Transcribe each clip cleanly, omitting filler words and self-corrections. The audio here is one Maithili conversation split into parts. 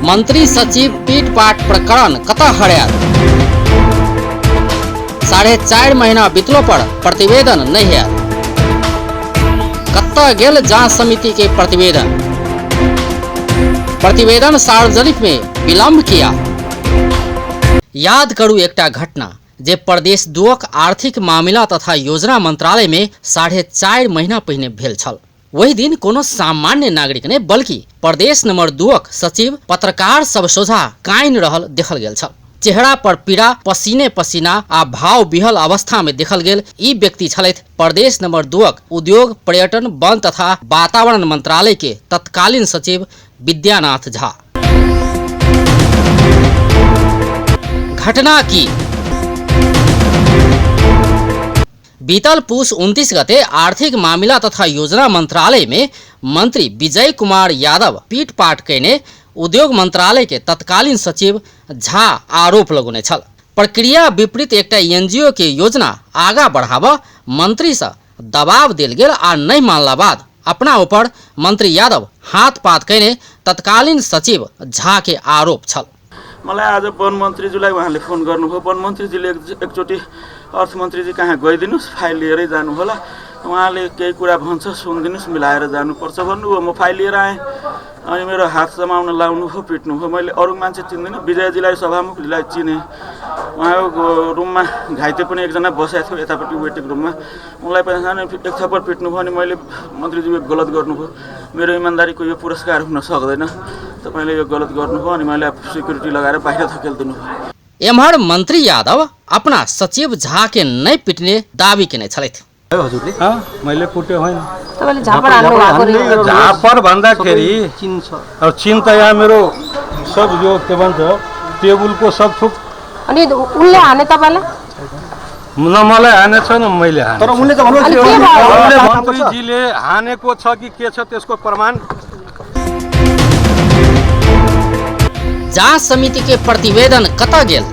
मंत्री सचिव पीटपाट प्रकरण कतऽ हरायल? 4.5 महीना बीतलो पर प्रतिवेदन नहि आयल। कतऽ गेल जांच समिति के प्रतिवेदन? प्रतिवेदन सार्वजनिक में विलंब किया। याद करू एकटा घटना जे प्रदेश दुअक आर्थिक मामिला तथा योजना मंत्रालय में 4.5 महीना पहिने भेल छल। ओहि दिन कोनो सामान्य नागरिक नहि बल्कि प्रदेश नंबर 2 सचिव पत्रकार सब सोझा कानि रहल देखल गेल छल। चेहरा पर पीड़ा, पसीने पसीना आ भाव विहल अवस्था में देखल गेल ई व्यक्ति छलथि प्रदेश नंबर 2 उद्योग, पर्यटन, वन तथा वातावरण मंत्रालय के तत्कालीन सचिव विद्यानाथ झा। घटना की बीतल पुस 29 गते आर्थिक मामिला तथा योजना मंत्रालय में मंत्री विजय कुमार यादव पीटपाट कयने उद्योग मंत्रालय के तत्कालीन सचिव झा आरोप लगौने छल। प्रक्रिया विपरीत एकटा एनजीओ के योजना आगा बढ़ाबऽ मंत्री सँ दबाव देल गेल आ नहि मानला बाद अपना ऊपर मंत्री यादव हाथ पात कयने तत्कालीन सचिव झा के आरोप छल। मलाई आज वन मन्त्रीज्यूलाई उहाँले फोन गर्नुभयो। वन मन्त्रीजीले एकचोटि अर्थमन्त्रीजी कहाँ गइदिनुहोस्, फाइल लिएरै जानुहोला, उहाँले केही कुरा भन्छ सुनिदिनुहोस्, मिलाएर जानुपर्छ भन्नुभयो। म फाइल लिएर आएँ अनि मेरो हात समाउन लाउनुभयो, पिट्नुभयो। मैले अरू मान्छे चिन्दिनँ, विजयजीलाई सभामुखलाई चिनेँ। उहाँको रुममा घाइते पनि एकजना बसेको थियो यतापट्टि वेटिङ रुममा, उनलाई पनि सानो एक थप्पड पिट्नुभयो। अनि मैले मन्त्रीज्यू यो गलत गर्नुभयो, मेरो इमान्दारीको यो पुरस्कार हुन सक्दैन, तपाईँले यो गलत गर्नुभयो। अनि मैले सिक्युरिटी लगाएर बाहिर धकेलिदिनु भयो। एम्हर मंत्री यादव अपना सचिव झा के नहि पिटने दावी केने छलथि। हजुरले? मैले कुट्यो होइन। तपाईँले झापड हान्नु भएको रे। झापड भन्दाखेरि चिन छ। अब चिन त यहाँ मेरो सब यो के भन्छ टेबुलको सब थोक। अनि उनले हाने तपाईँलाई? न मलाई हाने छ न मैले हाने। तर उनले त भन्नु अनि के भयो? उनले मन्त्रीजीले हानेको छ कि के छ त्यसको प्रमाण। जांच समिति के प्रतिवेदन कतऽ गेल?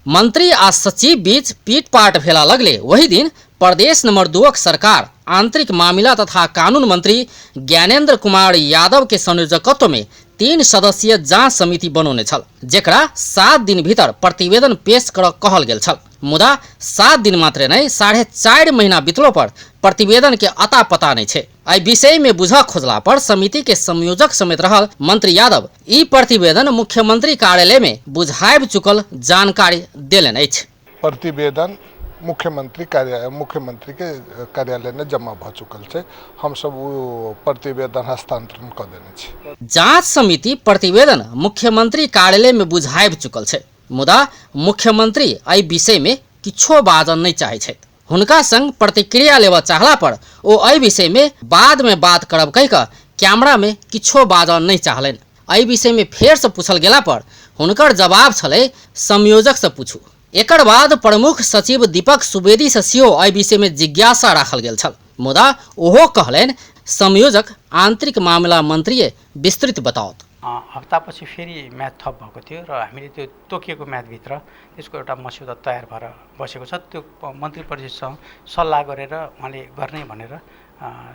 मंत्री आ सचिव बीच पीटपाट भेला लगले वही दिन प्रदेश नंबर 2 सरकार आंतरिक मामिला तथा कानून मंत्री ज्ञानेंद्र कुमार यादव के संयोजकत्व में 3 सदस्यीय जांच समिति बनौने छल, जेकरा 7 दिन भीतर प्रतिवेदन पेश कर कहल गेल छल। मुदा 7 दिन मात्रे नहि 4.5 महीना बीतलो पर प्रतिवेदन के अता पता नहीं छे। एहि विषय में बुझऽ खोजला पर समिति के संयोजक समेत रहल मंत्री यादव ई प्रतिवेदन मुख्यमंत्री कार्यालय में बुझाबि चुकल जानकारी देलनि अछि। प्रतिवेदन मुख्यमंत्री के कार्यालय में जमा भ चुकल छै, हम सब वो प्रतिवेदन हस्तांतरण क देने छी। जांच समिति प्रतिवेदन मुख्यमंत्री कार्यालय में बुझाबि चुकल छै, मुदा मुख्यमंत्री एहि विषय में किछो बाजऽ नहि चाहै छथि। हुनका संग प्रतिक्रिया लेबऽ चाहला पर ओ एहि विषय में बाद में बात करब कहि कऽ कैमरा में किछो बाजऽ नहि चाहलनि। एहि विषय में फेर से पूछल गेला पर हुनकर जवाब छलै संयोजक से पूछू। एकर बाद प्रमुख सचिव दीपक सुबेदी से सेहो एहि विषय में जिज्ञासा राखल गेल छल, मुदा ओहो कहलनि संयोजक आंतरिक मामिला मंत्री विस्तृत बताओत। हप्तापछि फेरि म्याद थप भएको थियो र हामीले त्यो तोकिएको म्यादभित्र त्यसको एउटा मस्यौदा तयार भएर बसेको छ। त्यो मन्त्री परिषदसँग सल्लाह गरेर उहाँले गर्ने भनेर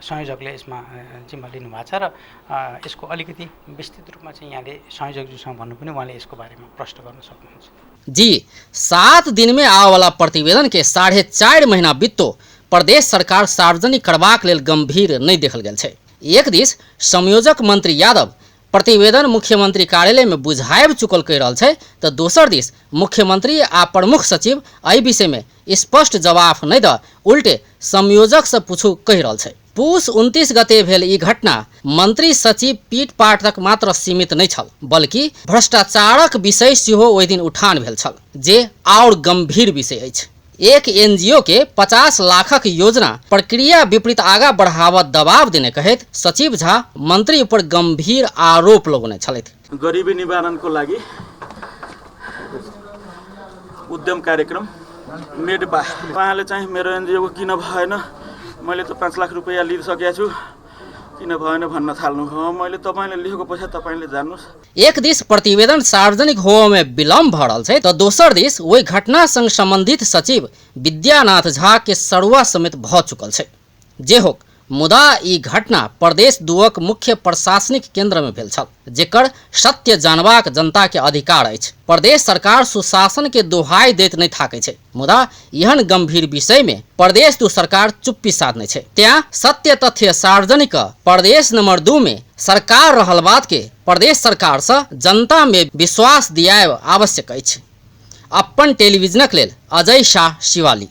संयोजकले यसमा जिम्मा लिनुभएको छ र यसको अलिकति विस्तृत रूपमा चाहिँ यहाँले संयोजकज्यूसँग भन्नु पनि उहाँले यसको बारेमा प्रश्न गर्न सक्नुहुन्छ। जी 7 दिन में आवाला प्रतिवेदन के 4.5 महीना बीतो प्रदेश सरकार सार्वजनिक करबाक लेल गंभीर नहीं देखल गेल छै। एक दिस संयोजक मंत्री यादव प्रतिवेदन मुख्यमंत्री कार्यालय में बुझाबि चुकल कहि रहल छै, तऽ दोसर दिस मुख्यमंत्री आ प्रमुख सचिव एहि विषय में स्पष्ट जवाब नहि दऽ उल्टे संयोजक से पूछू कहि रहल छै। पुस 29 गते भेल ई घटना मंत्री सचिव पीटपाट तक मात्र सीमित नहि छल, बल्कि भ्रष्टाचारक विषय सेहो ओहि दिन उठान भेल छल, जे आओर गंभीर विषय अछि। एक एनजीओ के 50 लाखक योजना प्रक्रिया विपरीत आगा बढ़ावऽ दबाव देने कहैत सचिव झा मंत्री ऊपर गंभीर आरोप लगौने छलथि। गरिबी निवारणको लागि उद्यम कार्यक्रम मेडपा, उहाँले चाहिँ मेरो एनजिओको किन भएन, मैले त 5 लाख रुपियाँ लिइसकेको छु, किन भएन भन्न थाल्नुभयो। मैले तपाईँले लिएको पैसा तपाईँले जान्नुहोस्। एक दिस प्रतिवेदन सार्वजनिक होबऽ में विलम्ब भऽ रहल छै, तऽ दोसर दिस ओहि घटना संग संबंधित सचिव विद्यानाथ झा के सरुआ समेत भऽ चुकल छै। जे होक मुदा ई घटना प्रदेश दुअक मुख्य प्रशासनिक केंद्र में भेल छल, जेकर सत्य जानबाक जनता के अधिकार अछि। प्रदेश सरकार सुशासन के दोहाई दैत नहि थाकै छै, मुदा एहन गंभीर विषय में प्रदेश दू सरकार चुप्पी साधने छै। तें सत्य तथ्य सार्वजनिक प्रदेश नंबर 2 में सरकार रहल बात के प्रदेश सरकार से जनता में विश्वास दियायब आवश्यक अछि। अपन टेलीविजनक लेल अजय शाह, शिवाली।